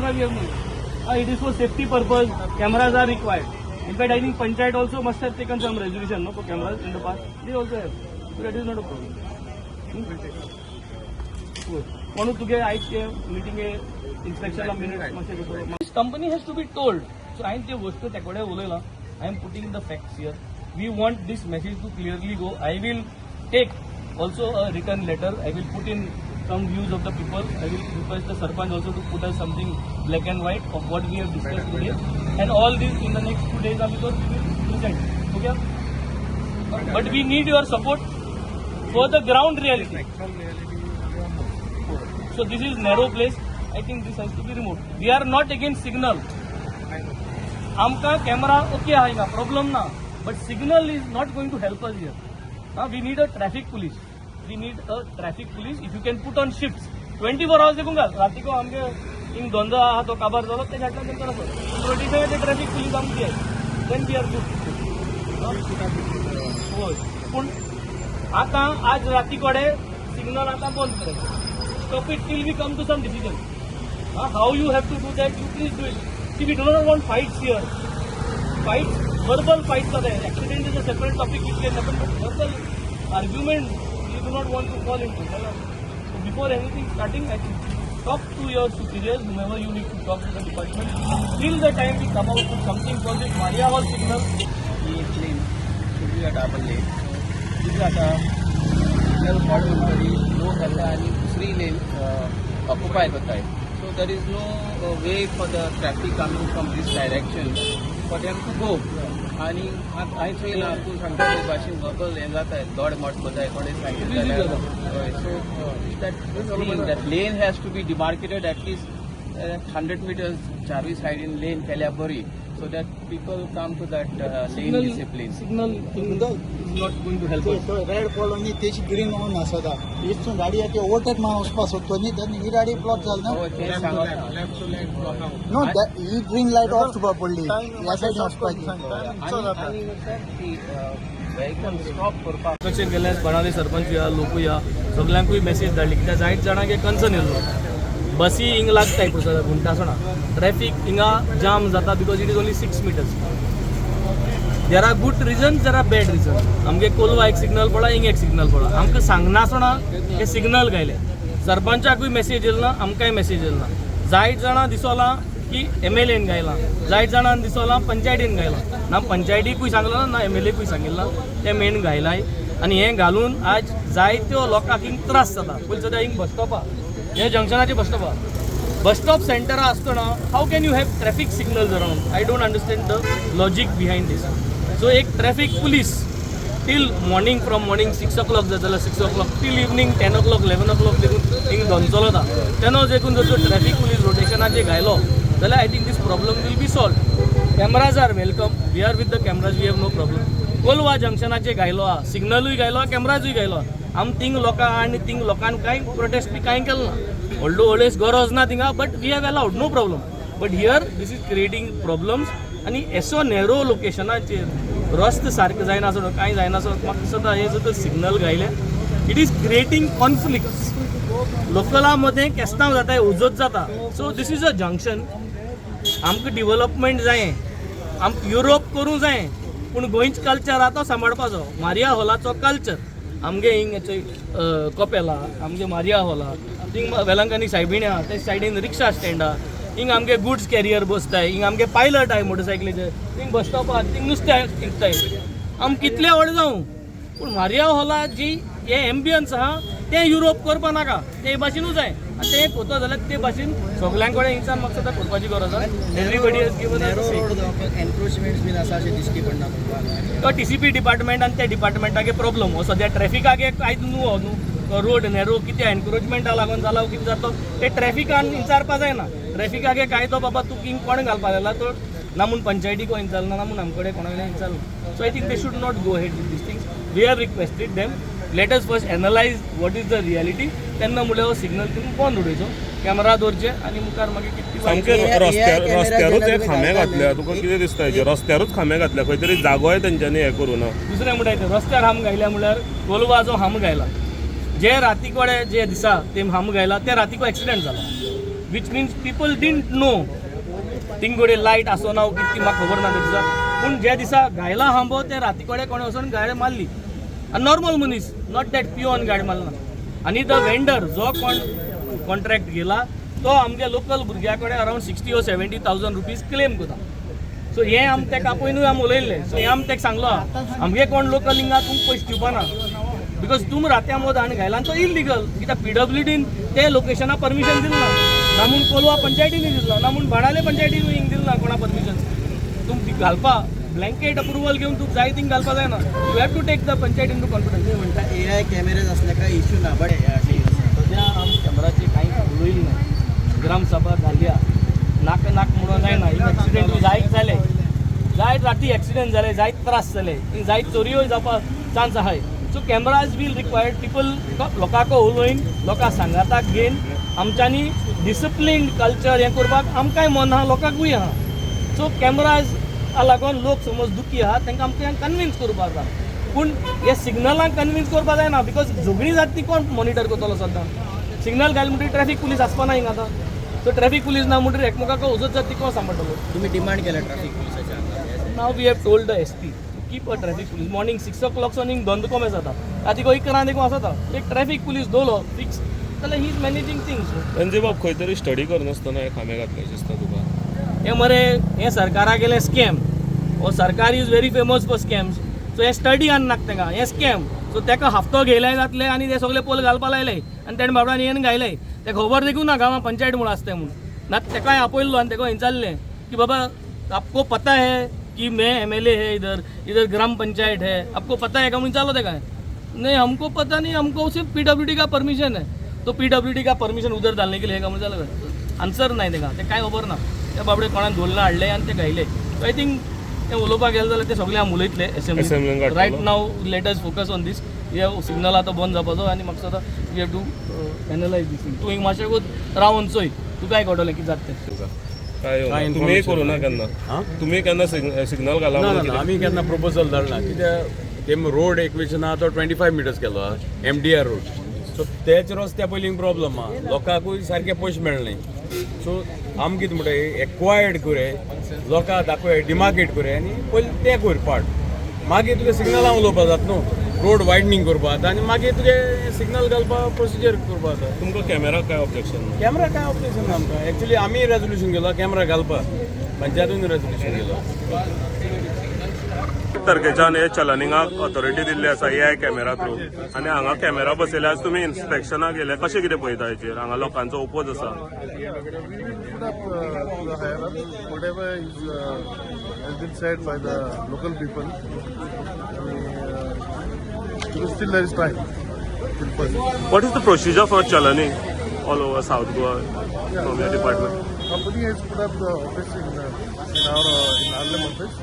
Camera we have no. It is for safety purpose. Cameras are required. In fact, I think Panchayat also must have taken some resolution, no, for cameras in the past. They also have. So that is not a problem. कोणू तुगे आयज ते मिटिंगे inspection minute मातशें company has to be told. So हांवें त्यो वस्तू त्या कडेन उलयलां. I am putting the facts here. We want this message to clearly go. I will take also a written letter. I will put in some views of the people. I will request the sarpanch also to put us something black and white of what we have discussed today. And all this in the next 2 days because we will present. Okay? But we need your support for the ground reality. So this is narrow place. I think this has to be removed. We are not against signal. आमकां camera okay आहा हिंगा, problem ना, but signal is not going to help us here. We need a traffic police. We need a traffic police. If you can put on shift 24 hours देखून घाल. रातीको आमगे हिंग धंदो आहा तो काबार जालो ते घातल्या तेंका आसा 27 ते ट्रॅफिक पुलीस आमची आहे, then we are good. हय, पूण आतां आज राती कडेन सिग्नल आतां बंद करायचें. Stop it till we come to some decision. How you have to do that, you please do it. See, we do not want fights here. Fights, verbal fights are there. Accident is a separate topic which can happen, but verbal argument we do not want to fall into. So before anything starting, I think talk to your superiors, whomever you need to talk to the department. Till the time we come out with something for this Maria Hall signal. ही एक lane should be a double lane. कितें जाता, signal पड म्हणटरी लोक येता आनी दुसरी lane occupy करताय. So there is no way for the traffic coming from this direction for them to go. आनी हांवें चोयलां, तूं सांगता ते भाशेन वर्बल हें जाता, दोड मोट करताय कोणे सायडीन जाल्यार. हय, so that lane has to be demarcated at least 100 meters. चारूय सायडीन लेन केल्यार बरी, so that people come to that lane Signal, discipline. Signal thing is not going to help us. Red पडलो न्ही, तेची ग्रीन ऑन आसता. इथसून गाडी येते, ओव्हरटेक मारून वचपा सोदतो न्ही, तेन्ना ही गाडी ब्लॉक जाली ना. हय, तें सांगता. नो, ही ग्रीन लायट ऑफ तुका पडली, ह्या सायडीन वचपाची. आनी सर, ती व्हेकल स्टॉप करपाक इन्स्पेक्शन केल्यास बाणावली सरपंच या, लोकूय या, सगल्यांकूय मेसेज धाडली, कित्याक जायत जाणांक एक कन्सर्न येयल्लो. बसी हिंग लागताय पळय घुमटासणा, ट्रॅफिक हिंगा जाम जाता because it is only 6 meters. There are good reasons, there are bad reason. आमगे कोलवा एक सिग्नल पडला, हिंग एक सिग्नल पडला. आमकां सांगनासतना हे सिग्नल घायले. सरपंचाकूय मेसेज येयल ना, आमकांय मेसेज येयल ना. जायत जाणां दिसोलां की एमएलएन घायलां, जायत जाणांक दिसोलां पंचायतीन घायलां. ना पंचायतीकूय सांगलां ना एमएलएकूय सांगिल्लां. ते मेन घायलाय आनी हें घालून आज जायत्यो लोकांक हिंग त्रास जाता. पयलीं सद्या हिंग बस स्टॉप आहा, हे जंक्शनाचे बस स्टॉप आहा. बस स्टॉप सेंटरा आसतना how can you have traffic signals around? I don't understand the logic behind this. So एक traffic police till morning, from morning 6 o'clock जात जाल्यार 6 o'clock till evening 10 o'clock, 11 o'clock देखून हिंग धंदो चलता. तेन्ना देखून जर ट्रॅफिक पुलीस रोटेशनाचेर घायलो जाल्यार I think this problem will be solve. Cameras are welcome. We are with the cameras, we have no problem. Colva जंक्शनाचेर घायलो आहा, सिग्नलूय घायलो आहा, कॅमराजूय घायलो आहा. आम थिंग लोकां आनी थिंग लोकांक कांय प्रोटेस्ट बी कांय केलें ना. व्हडलो व्हडलें गरज ना थिंगा, but we have allowed, no problem. But here this is creating problems. आनी एसो नॅरो लोकेशनाचेर रस्तो सारके जायना आसलो, कांय जायना आसलो, म्हाका दिसता हे जर signal घायले, it is creating conflict. लोकला मदें केस्तांव जाता, उजत जाता. So this is a junction. आमकां डिवलपमेंट जायें, आमकां युरोप करूं जायें, पूण गोंयचो कल्चर आहा तो सांबाळपाचो. मारिया हॉलाचो कल्चर आमगे हिंग कपेल आहा, आमगे मारिया हॉल आहा, थिंग वेलंकनी सायबिणी आहा, ते सायडीन रिक्षा स्टँड आहा. हिंग आमगे गुड्स कॅरियर बसताय, हिंग आमगे पायलट आहाय मोटरसायकलीचे, थिंग बस स्टॉप आहा, थिंग नुस्तें विकताय. आम कितले व्हड जावं, पूण मारिया हॉला जी हे एम्बियन्स आहा तें युरोप करपा नाका. ते भाशेनूच जाय आनी तें करता जाल्यार ते भाशेन सगळ्यां कडेन हिंगसान म्हाका दिसता करपाची गरज आहा. Everybody has given. Narrow road जावपाक एनक्रोचमेंट्स बीन आसा अशें दिश्टी पडना तुमकां? तो टीसीपी डिपार्टमेंट आनी त्या डिपार्टमेंटागे प्रॉब्लम हो. सद्या ट्रॅफिकाक एक आयज न्हू हो न्हू रोड नॅरो कितें एनक्रोचमेंटा लागून जाला कितें जाता ते ट्रॅफिकान विचारपा जायना. ट्रॅफिकागे कायदो बाबा तूं किंग कोण घालपा जाल्यार तो ना म्हूण पंचायतीको विचारना, ना म्हूण आमचे कडेन कोणा कडेन विचारना. So I think they should not go ahead with these things. We have requested them, let us first analyze what is the reality. तेन्ना म्हणल्यार हो सिग्नल तितून बंद उडयचो, कॅमेरा दवरचे आनी मुखार मागीर कितली सामके रस्त्यार रस्त्यारूच हे खांबे घातल्या. तुका कितें दिसता हेजेर? रस्त्यारूच खांबे घातल्या, खंय तरी जागोय तेंच्यांनी हें करूं ना. दुसरें म्हणल्यार ते रस्त्यार हाम घायल्या म्हणल्यार कोलवा जो हाम घायला, जे राती कडेन जे दिसा ते हाम घायला, ते रातीको एक्सिडेंट जाला. Which means people didn't know. Thing light आसो ना कितें ती म्हाका खबर ना त्या दिसा. पूण ज्या दिसा घायला खांबो ते राती कडेन कोणें वचोन गाडी मारली आनी नॉर्मल मनीस, not that peon, गाडी मारला. आनी the vendor जो कोण कॉन्ट्रॅक्ट घेला तो आमच्या लोकल भुरग्या कडेन around 60 or 70 thousand rupees claim करता. सो हें आम तेका आपोयनूय आमी उलयल्लें. सो हें आमी तेका सांगलो, आमगे कोण लोकल हिंगा तुमकां पयशे दिवपाना, because तुम रातया मोद आनी घायला आनी तो इलिगल, कित्याक पीडब्ल्यूडीन ते लोकेशना परमिशन दिलें ना, ना म्हूण कोलवा पंचायतीनी दिल्लो ना, म्हूण बाणाले पंचायतीन हिंग दिलें ना कोणा परमिशन तुम ती घालपा. ब्लँकेट अप्रुवल घेवन तुका जाय थिंग घालपा जायना. You have to take the panchayat into confidence. तुम्ही म्हणटा ए आय कॅमेराज असले काय इश्यू ना, बट सध्या आम कॅमेराची कांय उलयली ना. ग्रामसभा घालया, नाक नाक म्हणून जायना. एक्सिडेंट जायत जाले, जायत राती एक्सिडेंट जाले, जायत त्रास जाले, जायत चोरयोय जावपाक चान्स आहाय. So cameras will required people. लोकांक उलोवन, लोकां सांगाताक घेवन आमच्यांनी डिसिप्लीन कल्चर हें करपाक आमकांय मन आहा, लोकांकूय आहा. सो कॅमराज लागून लोक समज दुखी आहा, तांकां आमकां कन्विन्स करपाक जाय. पूण हे सिग्नलांक कन्विन्स करपाक जायना, because झगडीं जाता ती कोण मॉनिटर करतलो सद्दां? सिग्नल घाल म्हणटकीर ट्रॅफिक पुलीस आसपा ना हिंगा आतां. सो ट्रॅफिक पुलीस ना म्हणटकीर एकमेकाक वचत जाता ती कोण सांबाळटलो? तुम्ही डिमांड केला ट्रॅफिक पोलिसाच्या हांगा? Now we have told the SP to keep a traffic police. Morning 6 o'clock सावन हिंग धंदो कमी जाता, राती 11 देखून आसता. एक ट्रॅफिक पुलीस दवरलो फिक्स जाल्यार he is managing things. Ranji बाब, खंय तरी स्टडी करनासतना हे खांबे घातले अशें दिसता तुका? हे मरे, हे सरकारा गेले स्कॅम हो. सरकार is very famous for scams. So हे स्टडी आनी नाका तांकां, हे स्कॅम. सो ताका हप्तो घेयले जातले आनी ते सगळे पोल घालपा लायले आनी तेणें बाबड्यान येवन घायले. ते खबर देखून ना गांवां पंचायत म्हूण आसता म्हूण ना. तेकाय आपयल्लो आनी तेका विचारलें की बाबा, आपको पता है कि मैं एमएलए है, इधर इधर ग्राम पंचायत है, आपको पता है का म्हणून विचारलो तेका. नहीं, हमको पता नहीं, हमको सिर्फ पीडब्ल्यूडी का परमिशन है. तो पीडब्ल्यूडी का परमिशन उधर डालने के लिए का म्हणून विचारलं. आन्सर नाही तेका, ते काय खबर ना. त्या बाबडे कोणाक धोलना हाडले आनी ते घायले. सो I think ते उलोवपाक गेले जाल्यार ते सगळे आमी उलयतले असेंब्लीन असेंब्ली. काडटलो. Right now let us focus on this. हे सिग्नल आतां बंद जावपाचो आनी म्हाका दिसता we have to analyse this thing. तूं हिंग मातशें रावन चोय, तुकाय कळटलें कितें जाता तें. काय येवना? तुमी करूं ना केन्ना? तुमी केन्ना सिग्नल घाला ना. म्हणून ना. कितें? आमी केन्ना प्रपोजल धाडना, कित्याक ते रोड एकवेशन आहा तो 25 मिटर्स केलो आहा, एमडीआर रोड. सो तेच रस्त्या पयलीं प्रॉब्लम आहा, लोकांकूय सारके पयशे मेळना. सो आम कितें म्हणटा, एक्वायर्ड कोरे, लोकांक दाखय, डिमार्केट कोरे आनी पयलीं तें कोर पार्ट. मागीर तुगे सिग्नलां उलोवपा जाता न्हू, रोड वायडनींग करपा जाता आनी मागीर तुगे सिग्नल घालपा प्रोसिजर करपा जाता. तुमकां कॅमेरा काय ऑब्जेक्शन ना? कॅमेरा काय ऑब्जेक्शन ना आमकां. एक्चुली आमी रेजोल्युशन केलो कॅमेरा घालपा, पंचायतून रेजोल्युशन केलो. तारखेच्यान हे चलनिंगाक ऑथॉरिटी दिल्ली आसा ए I camera through आनी हांगा कॅमेरा बसयले. आज तुमी इन्स्पेक्शनाक गेले, कशें कितें पळयता हेचेर? हांगा लोकांचो ओपोज आसा. We will put up to the higher ups whatever is has been said by the local people. I mean, because still there is time. Till first. What is the procedure for chalaning all over South Goa from your department? Company has put up the office in our in Arlem office,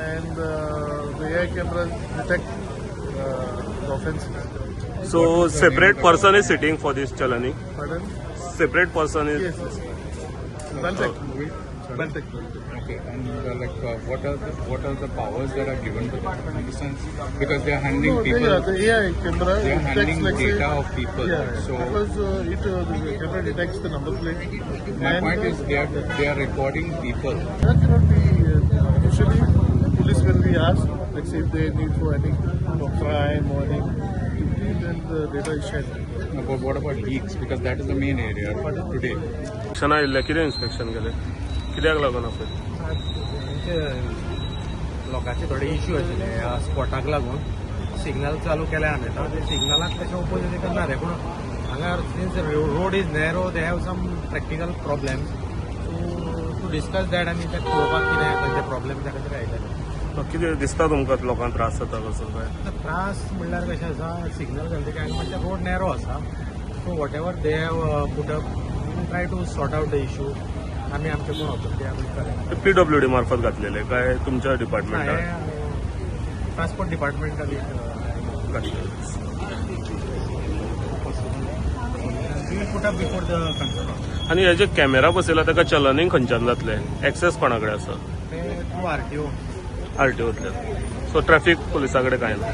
and the AI cameras detect the offences. So separate person is sitting for this chalaning? Pardon? Separate person is Yes. Yes. Well checked. Well checked. Okay, and like, what are the powers that are given to them in the sense, because they are handling No, people, yeah, the AI camera they are detects, handling like say, data of people. Yeah, So because it the camera detects the number plate. My and, point is they are recording people. That cannot be. Usually, police will be asked, like say if they need for any for crime or any activity, then the data is shared. No, but what about leaks? Because that is the main area today. इन्स्पेक्शना येयल्लें, कितें inspection केलें, कित्याक लागून आपय? लोकांचे थोडे issue आशिल्ले ह्या स्पॉटाक लागून. सिग्नल चालू केले आमी, आतां ते सिग्नलाक तशें ओपोज करना रे, पूण हांगा since road is narrow, they have some practical problems, so to discuss that आनी ते पळोवपाक कितें तांचे प्रॉब्लेम त्या खातीर आयिल्ले. कितें दिसता तुमकां, लोकांक त्रास जाता कसो काय? आतां त्रास म्हणल्यार कशें आसा, सिग्नल घालते काय मातशें रोड नॅरो आसा, so whatever they have put up, try to sort out the issue. आमी आमचे कोण ऑथॉरिटी आमी करें. पीडब्ल्यूडी मार्फत घातलेले काय तुमच्या डिपार्टमेंटान? ट्रान्सपोर्ट डिपार्टमेंटाली. घातलेले. We will put up before the concern. आनी हे जे कॅमेरा बसयला ताका चलनींग खंयच्यान जातलें? एक्सेस कोणा कडेन आसा? ते थ्रू आरटीओ. आरटीओतल्यान. सो ट्रॅफिक पुलिसा कडेन कांय ना?